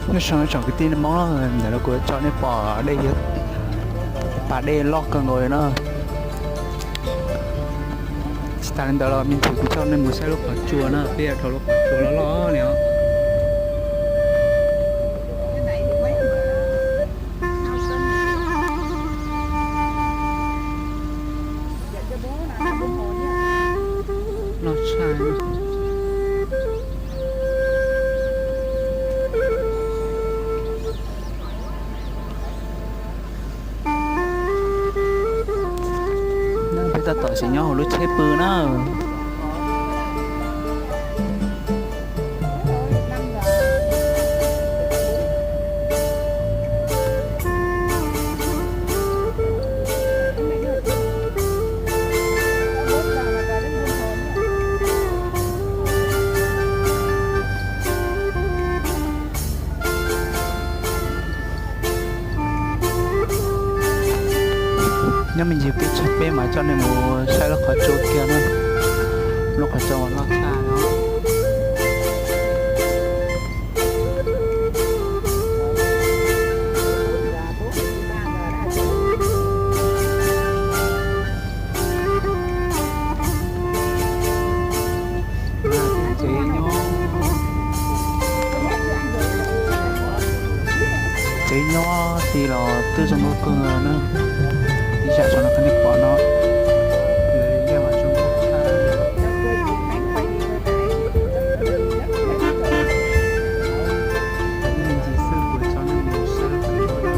Nyob zoo tsoom kwv tij neej Hmoob, ntawm no kuv tso nej pom dej, pas dej loj kawg nkaus li na. Tsis tas li ntawd los me ntsis kuv coj nej mus saib lub qhov tsua na, peb yuav dhau lub qhov tsua loj loj li os. Loj tshaj. Peb tab tom tseem nyob hauv lub tsheb pw na. Nyob me ntsis peb tsam peb mam coj nej mus saib lub qhov tsua kiag na. Lub qhov tsua loj tshaj no. Tsev nyob, tsev nyob ti los twb zoo nkauj kawg na. Ib zam saum no nej pom no, lawv yog mas zoo nkauj tshaj. Me ntsis xwb kuv tso nej mus saib lub qhov tsua na.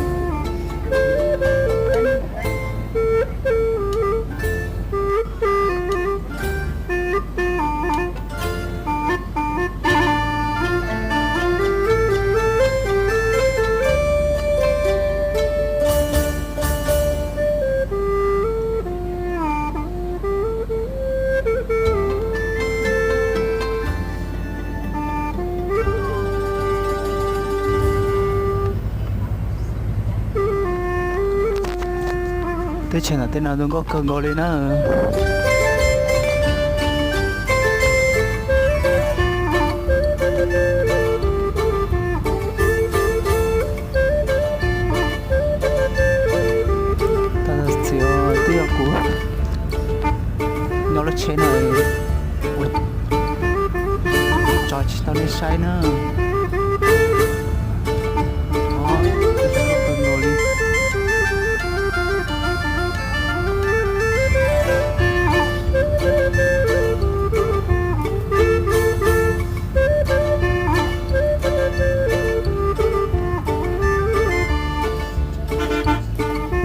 Teb chaws ntawm tej no zoo nkauj kawg nkaus li na. Tab sis twb yog kuv nyob lub tsheb no ua tso tsis tau nej saib na.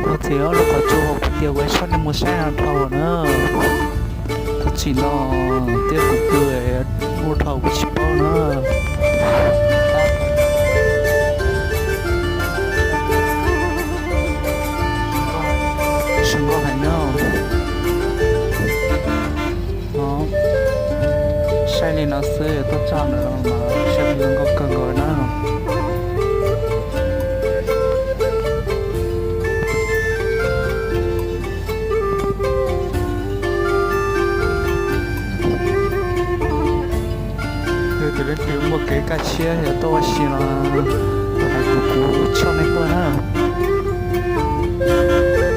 Ua txiv, lub qhov tsua hauv kuv tias kuv tso nej mus saib no dhau na. Thov txim no, twb yog kuv pw ua dhau kuv tsis paub na. Zoo nkauj heev na. Saib li no xwb, tuaj txog ntawm no mas saib zoo nkauj kawg nkaus na. Yog tias leej twg muaj kev kaj siab yog tuaj ua si los hais kuv, kuv coj nej tuaj na.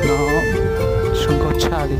No zoo nkauj tshaj li.